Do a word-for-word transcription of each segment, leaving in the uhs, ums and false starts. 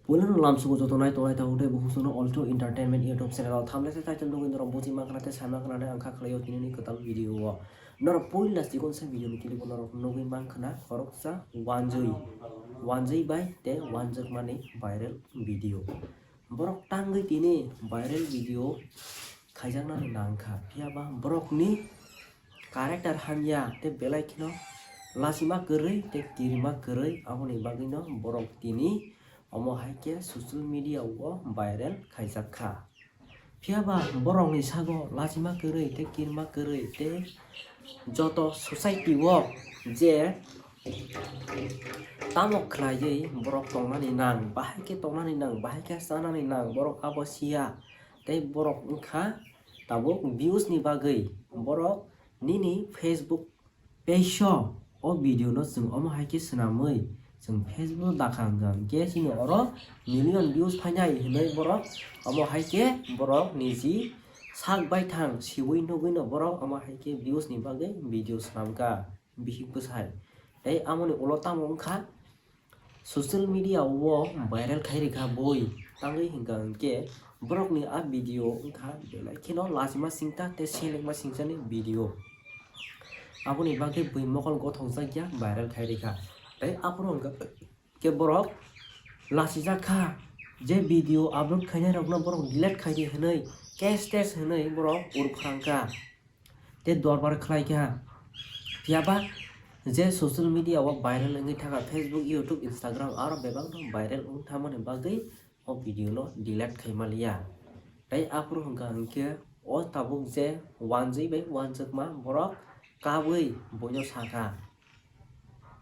Puilano lamsugo joto nai tongnai tabuk tei bukhuk chwngno Alto Entertainment YouTube channel o thumbnail se title nugwi norok buji mankha tei sai mankha nai ang kha khlaio tinini kwtal video o. Norok puila chikon se video ni clip o norok nugwi mankha na khoroksa wanjwi, wanjwi bai tei wanjakmani viral video. Borok tangwi tini viral video khaijaknani nangkha, phiyaba borokni character hamya tei belai kheno lachima kwrwi tei kirima kwrwi, aboni bagwino borok tini omo hai khe social media o viral khaijak kha. Phiyaba borokni sago lachima kwrwi tei kirima kwrwi tei joto society o je tamo khlaiwi borok tongnani nang, bahai khe tongnani nang, bahai khe chanani nang, borok abo siya. Tei borok wngkha tabuk views ni bagwi, borok nini Facebook page o, o video no chwng omo hai khe swnamwi chwng Facebook o dakha hwnkha hwnkhe chini oro million views phainai hinwi borok omo hai khe borok niji sak baithang siwi nugwino borok omo hai khe views ni bagwi video swnamkha bihik bwsai. Tei amoni ulo tamo wngkha, social media o viral khai rikha boi, tangwi hwnkha hwnkhe borokni a video wngkha belai kheno lachima singcha tei selengma singchani video. Aboni bagwi bui mokol gothokjak ya viral khai rikha. Tei aphuru hwnkha khe borok lachijak kha, je video upload khainai rokno borok delete khai di hwnwi, case tes hwnwi borok urphrang kha. Tei dorbar khlai kha. Phiyaba je social media o viral wngwi thangkha, Facebook, YouTube, Instagram aro bebakno viral wng thangmani bagwi o video no delete khai maliya. Tei aphuru hwnkha hwnkhe o tabuk je wanjwi bai wanjakma borok kabwi boino sakha.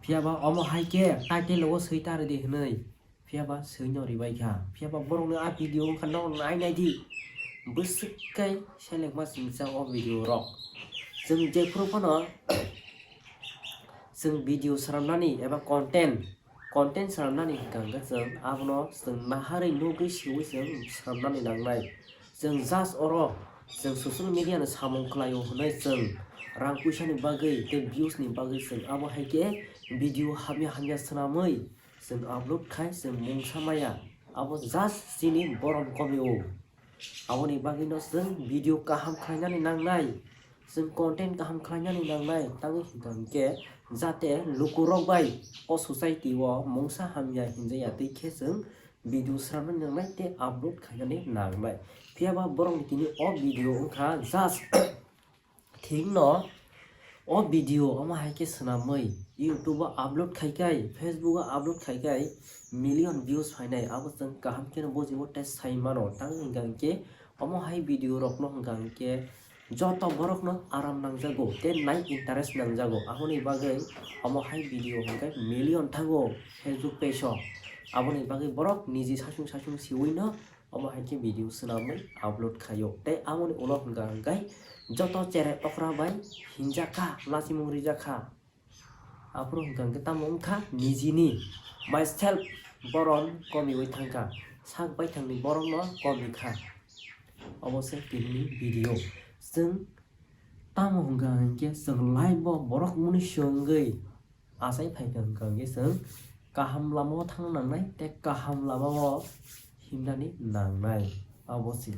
Phiyaba omo hai khe title o swi ta rwdi hwnwi. Phiyaba swino ribai kha. Phiyaba borokni a video wngkha, no nai nai di. Bwswk khe selengma singcha o video rok. Chwng jephuru phano chwng video swnamnani eba content, content swnamnani hwnkha hwnkhe chwng abono chwng naharwi nugwi siwi chwng swnamnani nangnai. Chwng just oro chwng social media ni samung khlaio hwnwi chwng rang puisa ni bagwi tei views ni bagwi chwng abo hai khe video hamya hamya swnamwi chwng upload khai chwng mungsa maya, abo just chini borom komio. Aboni bagwino chwng video kaham khlainani nangnai, chwng content kaham khlainani nangnai, tangwi hwnkha hwnkhe jate lukurok bai o society o mungsa hamya hinjaya twi khe chwng video swnamnani nangnai tei upload khainani nangnai. Phiyaba borokni tini o video wngkha just thik no o video omo hai khe swnamwi YouTube o upload khai khai, Facebook o upload khai khai million views phainai, abo chwng kaham kheno bujibo tei sai mano. Tang hwnkha hwnkhe omo hai video rokno hwnkha hwnkhe joto borokno aram nangjago tei nai interest nangjago, aboni bagwi omo hai video hwnkhe million thango Facebook page o, aboni bagwi borok niji saichung saichung siwino omo hai khe video swnamwi upload khaio. Tei aboni ulo hwnkha hwnkhe joto cherai okra bai hinjak kha, lachimung rijak kha. Aphuru hwnkha hwnkhe tamo wngkha nijini myself borom komiwi thangkha, sak baithangni boromno komi kha. Obo se tinini video. Chwng tamo hwnkha hwnkhe chwng live o borok mwnwi swngwi achai phaikha hwnkha hwnkhe chwng kaham lama o thangna nangnai tei kaham lama o himnani nangnai. Abo se.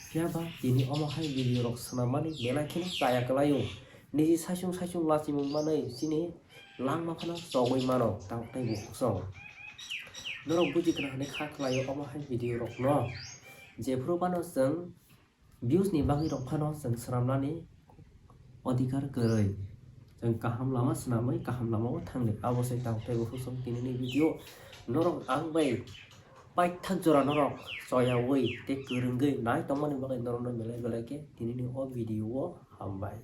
Phiya ba tini omo hai video rok swnam mani belai kheno chaya kwlai o. Niji saichung saichung lachimung manwi chini langma phano chogwi mano, tabuk tei bukhuk song. Norok buji khna hwnwi kha khlai o omo hai video rok no. Jephuru phano chwng views ni bagwi rok phano chwng swnam nani odhikar kwrwi. Chwng kaham lama swnamwi kaham lama o thangdi. Abo se tabuk tei bukhuk song tini ni video. Norok ang bai paithak jora norok choyawi tei kwrwngwi nai tongmani bagwi norokno belai belai khe tinini o video o hambai.